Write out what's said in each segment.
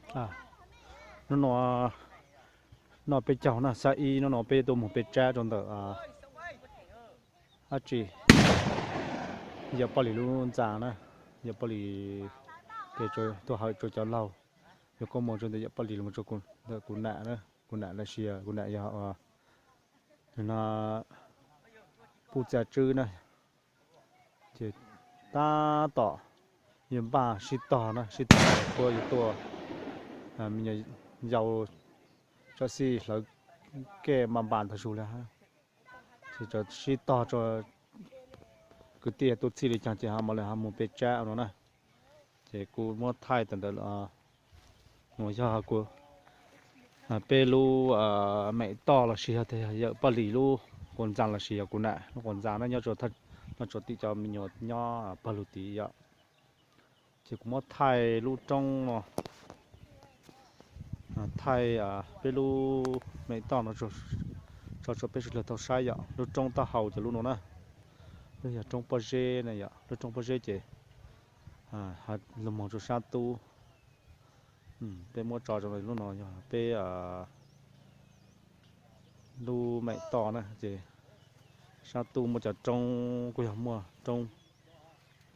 Hnub no noj peb caug na, xab ib, hnub no peb tuaj mus peb tsab rau ntawm dab tsi, yawm Paj Lis lub ntxa na, yawm Paj Lis, tuaj hawm rau cov laug, yog koj mus rau ntawm yawm Paj Lis los mus rau ntawm kuv nam, kuv nam los sis kuv nam yog no Puj Txia Tswb na, ces tab tom yuav npaj sib tog na, sib tog tuaj yuav tuaj me nyuam yaus tsam xij hlawv kej npaj npaj ntag zus li hab. Ces sib tog tso kwv tij tuaj txhij li caag ces ho mam li ho mus peb tsab no na. Ces kuv muab thaij tawm ntawd, no yog kuv, peb lub mem toj los sis yog tias yawm Paj Lis lub quas ntxa los sis yog kuv nam lub quas ntxa na, nyob rau, nyob rau tim cov me nyuam nyob pawg lug tid yom. Ces kuv muab thaij lub roob no, thaij peb lub mem toj no tso rau peb sawv dlawg tau saib yom. Lub roob taub hau ces lub no na, lub yog roob pob zeb na yom, lub roob pob zeb ces lug moog rau sab tub. Peb muab tso rau lub no yog peb lub mem toj na, ces sab tub muaj cov roob kuj yog muaj roob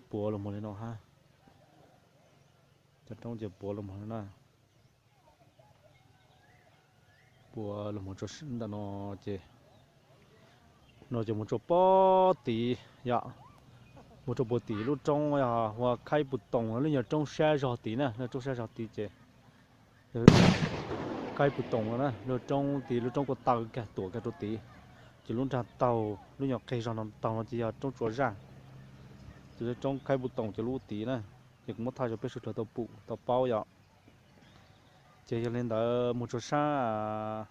puav lug moog li no hab. Cov roob ces puav lug moog li na. Puav lug moog ntawm no ces, no ces mus rau puag tid yom, mus rau puag tid lub roob yog ua Khaib Pus Toom, lub nyuag roob sab zog tid na, lub roob sab zog tid ces Khaib Pus Toom no na, lub roob tid lub roob kuj taw kag tuam kag rau tid. Ces lub nrag taug lub nyuag qeg zog no taug no ces yog roob Tsua Zaj. Ces lub roob Khaib Pus Toom ces lub tid na, ces kuv muab thaij rau peb sawv dlawg tau pum tau paub yom. Ces yog li ntawd mus rau sab,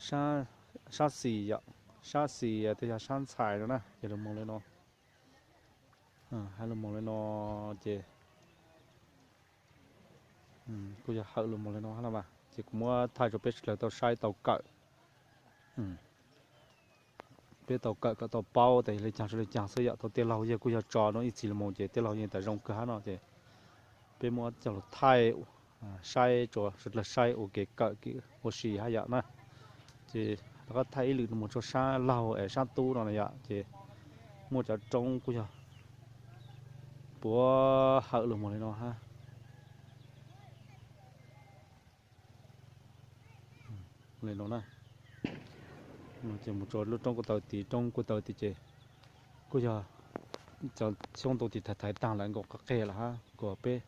sab xis yom, sab xis tej yog sab ntxhais no na, ces lug moog li no, hab lug moog li no ces kuj yog hawm lug moog li no hab na mas. Ces kuv muab thaij rau peb sawv dlawg tau saib tau kawm, peb tau kawm kom tau paub tas yog li caag rau li caag xwb yom. Tau tej laug yeej kuj yog tso no ib txhis lug moog ces tej laug yeej tas zoo kawg hab no ces peb muab coj lug thaij saib rua sawv dlawg saib ua kev kawm kev ua si hab yom na. Ces rov qab thaij ib lwm moog rua sab laug es sab tub no na yom, ces muaj cov roob kuj yog puav hawm lug moog li no hab. Li no na, ces mus rua lub roob kuj taw tid, roob kuj taw tid ces kuj yog cov xyoob ntoo tid thaiv thaiv taag lawm nkaus qab qeg lawm hab, nkaus peb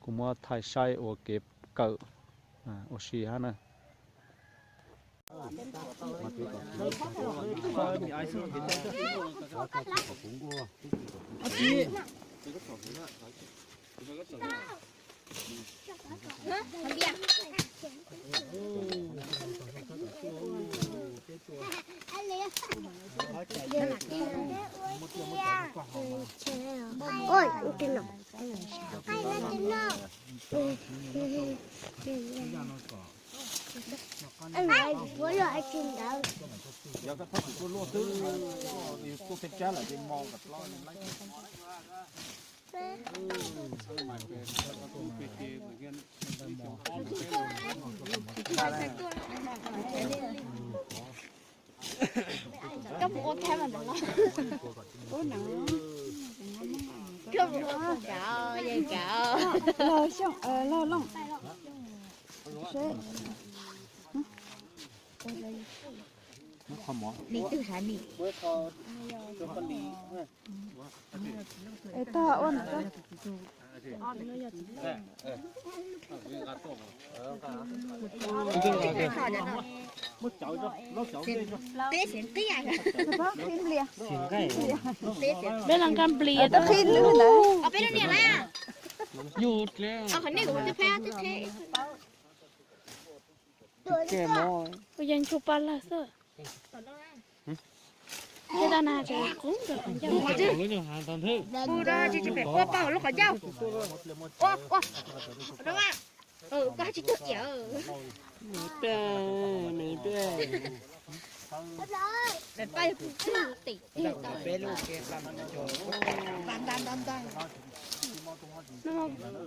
kuj muab thaij saib ua kev kawm ua si hab na. Ôi, cái nọ. Ê, ua luaj ib tug ntawd. Yog koj txhob txwm tuaj luaj xwb, yus tuaj peb tsab lawm ces mos kom ploj laib. Koj mus ua kab mas ntawd los. Koj mus ua kab, yog kab. Laug Xyooj, laug Looj. Nws twg sav ni? Es tag ua nws tag. Peb los nqa nplias. Peb los nqa nplias. Ua yog nchuav pa lawg xwb. Tej tag na ces qub nkaus qhov ncauj. Ua tsis tsis pem ua pa lub qhov ncauj. Ua ua. Koj tsis tuag tiag. Peb lub ke pa nta nta nta.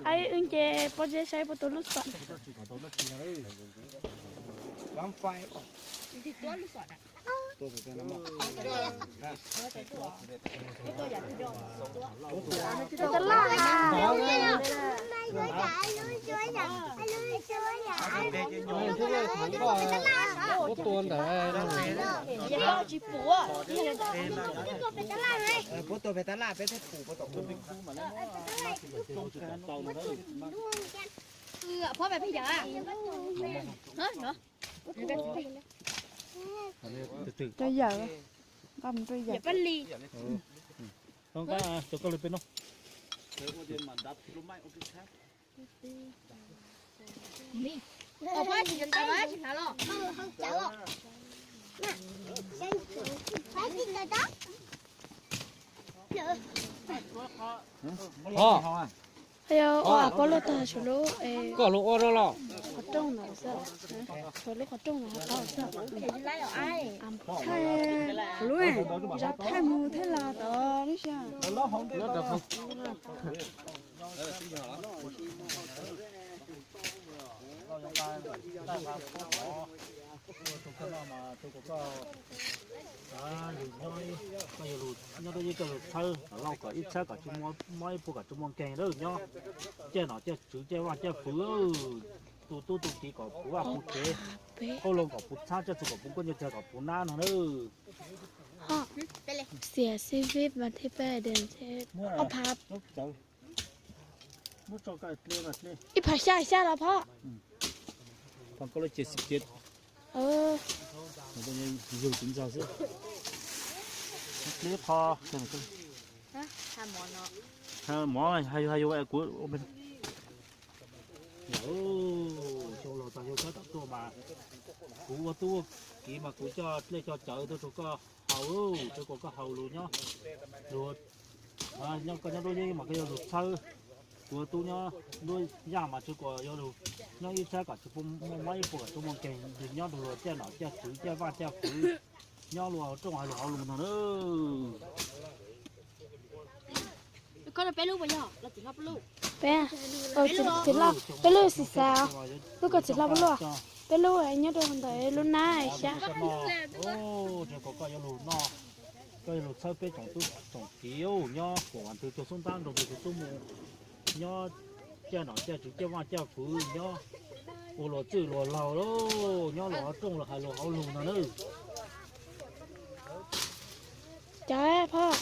Aib, wb nce pob zeb saib puas tua lub xom. Puab tua pem tab laj, peb thiaj pum puab tom. Rau yawm, nqa mus rau yawm. Ua, koj lub tag saum lub, koj lub ua rau los qhov rooj ntawd xwb, saum lub qhov rooj ntawd qhov xwb. Thaij lub, thaij mus thaij los tod lub xyoo. Nyob rau ib koj lug txhawb kom lauj kom ib txhawb kom tsis mob ib puag kom tsis muaj nkeeg nyob, caij nom caij tswv caij vaaj caij fwv, tu tub tu kiv kom puv vaj puv tsev, qoob loo kom puv txhab, caij txhu kom puv kuaj, ncaws txag kom puv nab no na. Xiam xib vib mas thiaj pab de ob phav, ib phav xya xya los phoj. Yug tiv ntxog xwb. Pliag qho, mov hais yug kuv, xyoo laus tag xyoo tshab tom tuaj mas kuv ua tub ua kiv mas kuv coj dlej coj cawv tuaj rau koj haus, tsuav kom koj haus lug nyob, lug nyob koj nyob nruab yeeb mas koj yuav lug txhawb. Kuv ua tub nyob nruab yaj mas tsuav kom yuav lug nyob ib sab kom tsis muaj mob ib puag kom tsis muaj nkeeg, nyob rau luag caij nom caij tswv caij vaaj caij fwv, nyob luag hauv rooj hauv lug hauv lug ntag na. Peb, peb lub xis xav, lub koj txiv hlob puab lub, peb lub nyob rau ntawm lub nab xyab. Kom koj yuav lug noj, koj yuav lug txhawb peb tsoom tub tsoom kiv nyob kuam ntwg tuag xub ntab nroo ntwg tuag xub mus, nyob caij nom caij tswv caij vaaj caij fwv nyob, ua luag txwj luag laug lauj, nyob luag hauv rooj luag hais luag hauv lug ntag na. Cov phoj.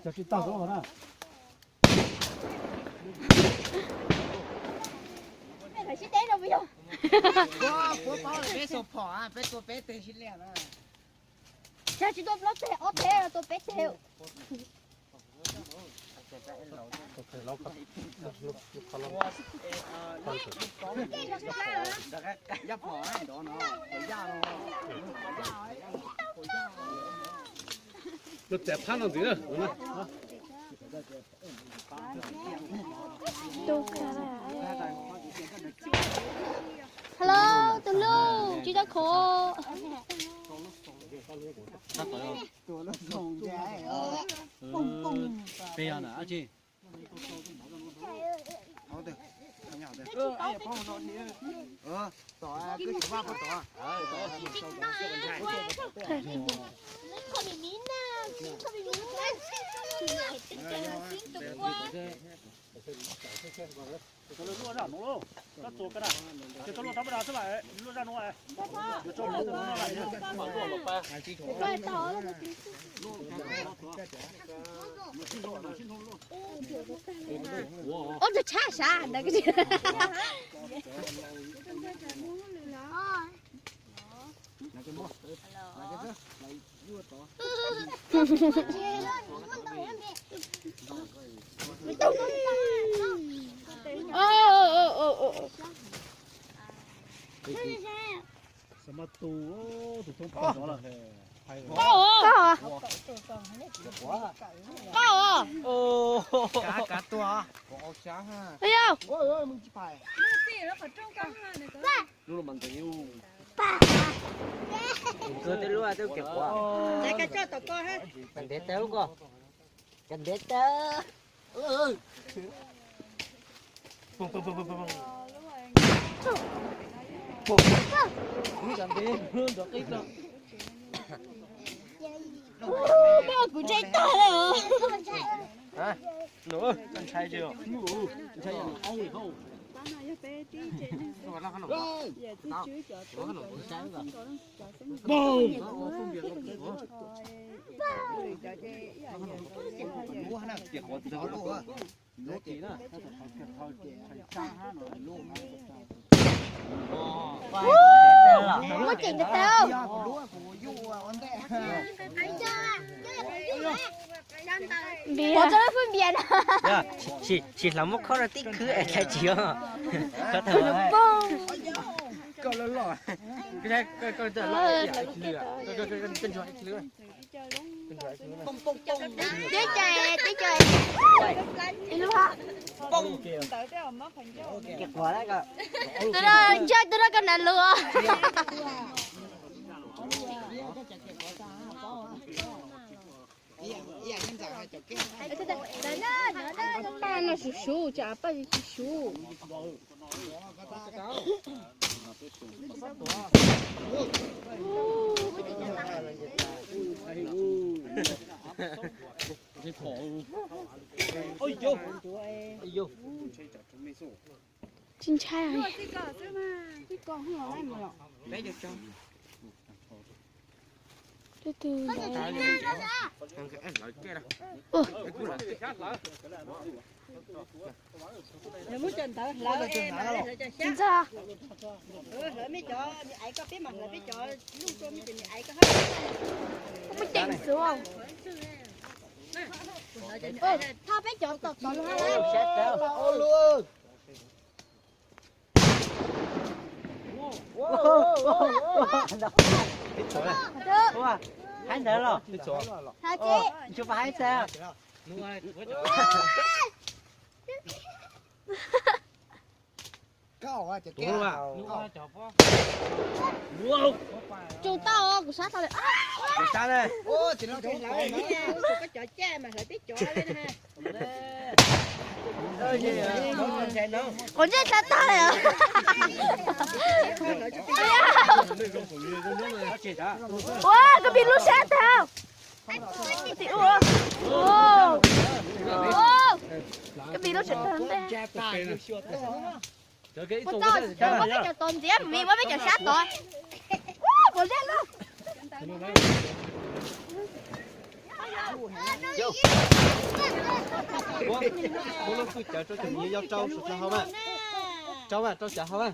Cov tsis tau zoo na. Peb paub peb xaus phom, peb tua peb teg sib liag na. Tsis tua plaub teg ob teg, tua peb teg. Lub txawv phab no ntxiv na. Hello, tus hlub, tsis tau khuv. Peb yog na, dab tsi? Ub, tshaj sav ntawd. Tus thoob plaws los. Koj, koj. Kav, kav tua. Ej yau. Ntev tawv, koj ntev tawv. Kuv ntshai tag li os. Muab ceem ntawd tau. Puas tso lub phwb npias na? Tsis hloov muab khob rau tib khwb es thaij tsis os. Khob tag. Tib cai, tib cai. Ib lub ha. Tus no ntshe tus no koj nam lus. Paj no suv suv, cas paj tsis suv. Tsis ntshai. Ntxawg, hlawv me cov me aiv koj peb mas hlawv peb cov lub rau me cov me aiv koj hab. Muab ceem xwb. Thaj peb cov tom tom lub hab. Haib ntawd los? Tsis pom haib tag. Tsuas tau, kuv sab tau lawm. Koj cov caj mas hlawv peb cov li na. Quav ntsej sab tag li. Ua, koj pib lub sab tag. Koj pib lub sab tag ntej. Muab peb cov tod ntxiv, muab peb cov sab tod. Quav ntsej lub. Muab lub hwj cawv rau cov niam yau rau saum tag hau mas. Rau mas, rau cov hau mas.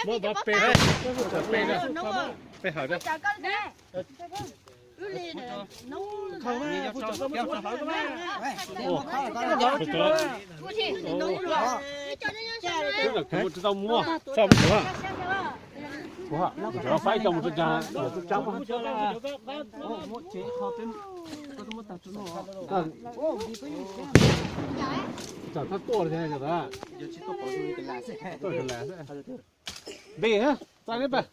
Muab peb, peb hawm. Kuv tsis tau muab, tso mus kuv, kuv faib tso mus rau cas, tso tsab. Tsam thaj tuaj li thiab. Npe, txais neb pab.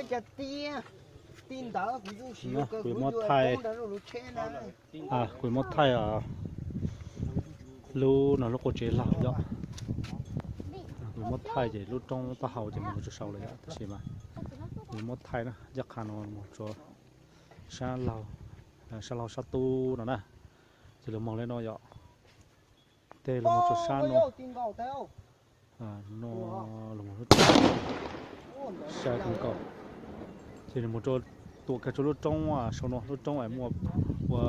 Cov tib, tib ntawd kuv yuj siv, kuv yuj poob nrog lub tsheb na. Kuv muab thaij lub no lub qub tsev laug yom. Kuv muab thaij ces lub roob taub hau ces mus tsis sau lawm yom, tab sis mas kuv muab thaij na, ncaj qha no mus tsuav sab laug, sab laug sab tub no na, ces lawv moog li no yom. Tes los mus rau sab no, no los mus lub, sai kawg nkaus. Ces nws mus rau, tuam kiag rau lub roob sau no, lub roob es muaj ua,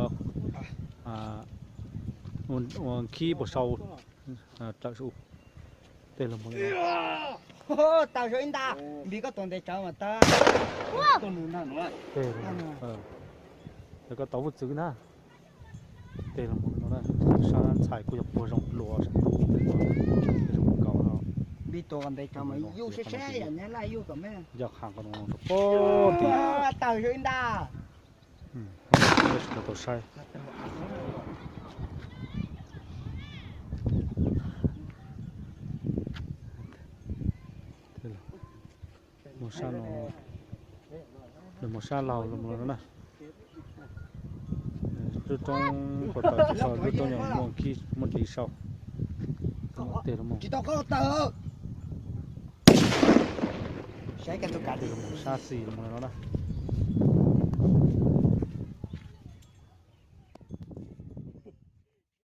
ua nkhib puas sau, plawm saum. Tes los mus, tawm saum ib nta, npis koj tus ntev tsawv mas tag. Tes, koj tau vuj txwv na. Tes los mus no na, sab ntxhais kuj yog puag zoo dua, zoo nkaus no. Npis tus ntev tsawv mas yus sab sab yam nyab laj yus tom me, yog qhov no rau pob tim, tawm saum ib nta. Tau saib. Mus sab no, nws mus sab laug los no na. Lub roob puas tawm tsis tau, lub roob yog muaj nkhib muaj dib sau. Tes los mus, tes los mus sab xis los no na.